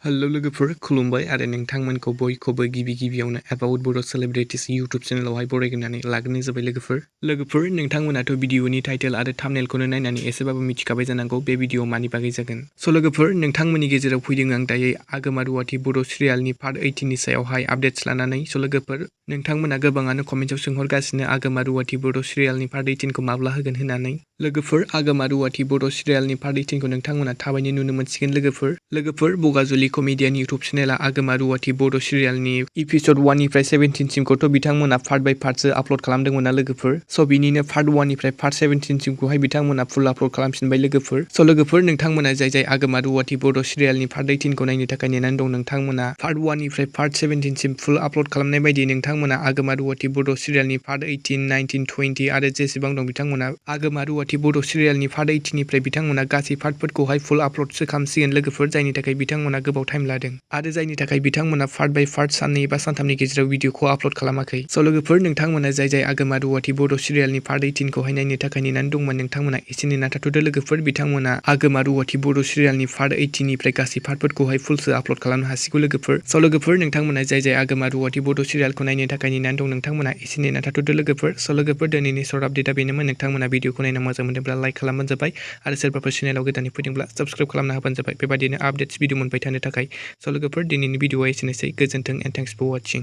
Hello लोगोफोर खुलुमबाय आरो नोंथांमोनखौ बयखौबो गिबियावनो एबाउट बड' सेलिब्रिटीज इउट्यूब चेनेलावहाय बरायग्रोनानै लाग्रोनाय जाबाय लोगोफोर नोंथांमोनाथ' भिडिअनि टाइटेल आरो थाम्बनेलखौनो नायनानै एसेबाबो मिथिखाबाय जानांगौ बे भिडिअ मानि बागै जागोन। स' लोगोफोर नोंथांमोननि गेजेराव फैदों आं दायो आगमा रुवाथि बड' सिरियालनि पार्ट 18नि सायावहाय आपडेट्स लानानै। स' लोगोफोर नोंथांमोना गोबाङानो कमेन्टआव सोंहरगासिनो आगमा रुवाथि बड' सिरियालनि पार्ट 18खौ माब्ला होगोन होननानै। लोगोफोर आगमा रुवाथि बड' सिरियालनि पार्ट 18खौ नोंथांमोना थाबैनो नुनो मोनसिगोन लोगोफोर बगाजुलि कमेडियान इउट्यूब चेनेला आगमा रुवाथि बड' सिरियालनि एपिसड 1 निफ्राय 17 सिमखौथ' बिथांमोना पार्ट बाय पार्टसो आपल'ड खालामदोंमोन ना लोगोफोर। स' बिनिनो पार्ट 1 निफ्राय पार्ट 17 सिमखौहाय बिथांमोना फुल आपल'ड खालामफिनबाय लोगोफोर। स' लोगोफोर नोंथांमोना जाय आगमा रुवाथि बड' सिरियालनि पार्ट 18खौ नायनो थाखाय नेनानै दं नोंथांमोना पार्ट 1 निफ्राय पार्ट 17 सिम फुल आपल'ड खालामनाय बायदि नोंथांमोना आगमा रुवाथि बड' सिरियालनि पार्ट 18, 19, 20 आरो जेसेबां दं बिथांमोना आगमा रुवाथि बड' सिरियालनि पार्ट 18 निफ्राय बिथांमोना गासै पार्टफोरखौहाय फुल आपल'डसो खालामसिगोन लोगोफोर, जायनि थाखाय बिथांमोना गोबाव टाइम लादों आरो जायनि थाखाय बिथांमोना पार्ट बाय पार्ट साननै एबा सानथामनि गेजेराव भिडिअखौ आपल'ड खालामाखै। स' लोगोफोर नोंथांमोना जाय आगमा रुवाथि बड' सिरियालनि पार्ट 18खौहाय नायनो थाखाय नेनानै दंमोन नोंथांमोना एसे नेना थाथ'दो लोगोफोर। बिथांमोना आगमा रुवाथि बड' सिरियालनि पार्ट 18 निफ्राय गासै पार्टफोरखौहाय फुलसो आपल'ड खालामनो हासिगौ लोगोफोर। स' लोगोफोर नोंथांमोना जाय आगमा रुवाथि बड' सिरियालखौ नायनो थाखाय नेनानै दं नोंथांमोना एसे नेना थाथ'दो लोगोफोर। स' लोगोफोर दिनैनि सर्ट आपडेटआ बेनोमोन। नोंथांमोना भिडिअखौ नायनो मोजां मोनदोंब्ला लाइक खालामबानो जाबाय आरो सोरबाफोर चेनेलाव गोदानै फैदोंब्ला साबस्क्राइब खालामना होबानो जाबाय बेबायदिनो आपडेट्स भिडिअ मोनबाय थानो थाखाय। स' लोगोफोर दिनैनि भिडिअआ एसेनोसै। गोजोन्थों एन्ड थेंक्स फर वाचिं।